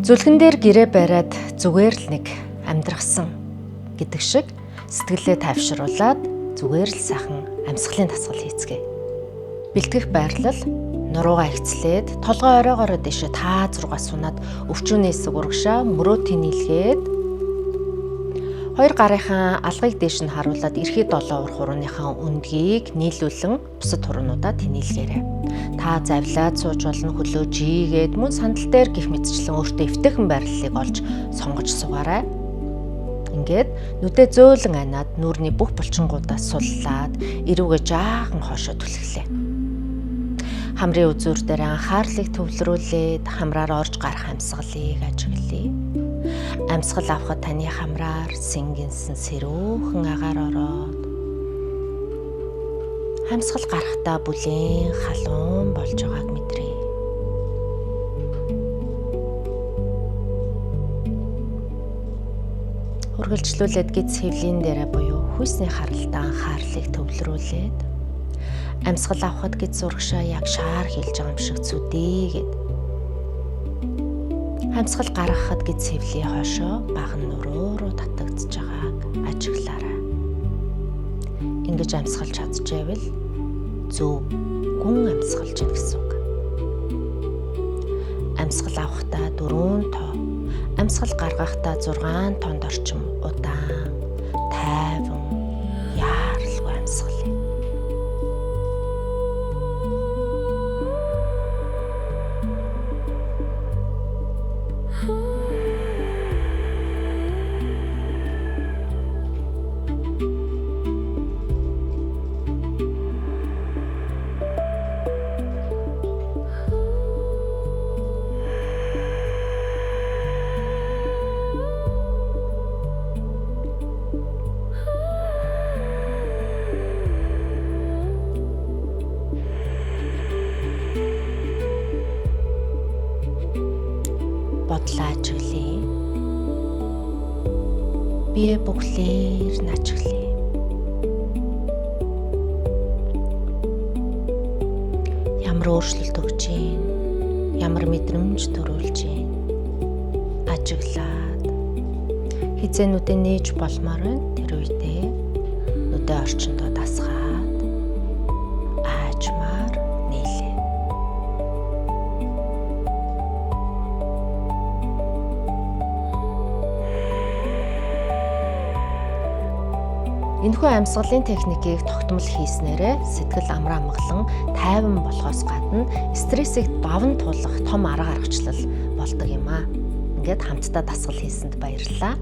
Зүлгэн дээр гэрээ бариад зүгээр л нэг амьдрахсан гэдэг шиг сэтгэлээ тайвшруулад зүгээр л сайхан амьсгалын дасгал хийцгээе. Бэлтгэх байрлал нуруугаа ихцлээд толгой оройгоороо дэшээ тааз руугаа сунаад өвчүүний хэсэг урагшаа мөрөө тэнийЛгээд хоёр гарынхаа алгыг дээш нь харуулад эрхий долоо ур хурууныхаа өндгийг нийлүүлэн бусад хуруунуудаа тэнийЛгээрэй. Та завлаад сууж болно, хөлөө жийгээд мөн сандал дээр гих мэтчлэн өөртөө эвтэйхэн байрлалыг олж сонгож суугаарай. Ингээд нүдээ зөөлөн аниад нүүрний бүх булчингуудаа суллаад эрүүгээ жаахан хоошоо түлхлээ. Хамрын үзүүр дээр анхаарлыг төвлөрүүлээд хамраар орж гарах амьсгалыг ажиглая. Амьсгал авахад таны хамраар сэнгэнсэн сэрүүхэн агаар ороод амьсгал гарахдаа бүлээн халуун болж байгааг мэдрээ. Үргэлжлүүлээд гиз хэвлийн дээрээ буюу хүйсний харалтаа анхаарлыг төвлөрүүлээд амьсгал авахад гиз урагшаа яг шаар хилж байгаа юм шиг зүдээгээд амьсгал гаргахад гиз хэвлийн хойшоо бага нуруу руу татагдж байгааг ажиглаарай. Ингэж амьсгалж чадчихвэл зөв гүн амьсгалж байна гэсэн үг. Амьсгал авахдаа 4 тоо, амьсгал гаргахдаа 6 тоонд орчим удаан, тайван, яаралгүй амьсгалыг. Бодлоо ажиглая. Бие бүхлээр нь ажиглая. Ямар өөрчлөлт өгч гин, ямар мэдрэмж төрүүлж гин. Ажиглаад хизээ нүдээ нээж болмоор байна. Тэр үедээ нүдээ орчиндөө дасгаад аажмаар нээлээ. Энэхүү амьсгалын техникийг тогтмол хийснээрээ сэтгэл амар амгалан тайван болохоос гадна стрессийг даван туулах том арга аргачлал болдог юм аа. Ингээд хамтдаа дасгал хийсэнд баярлалаа.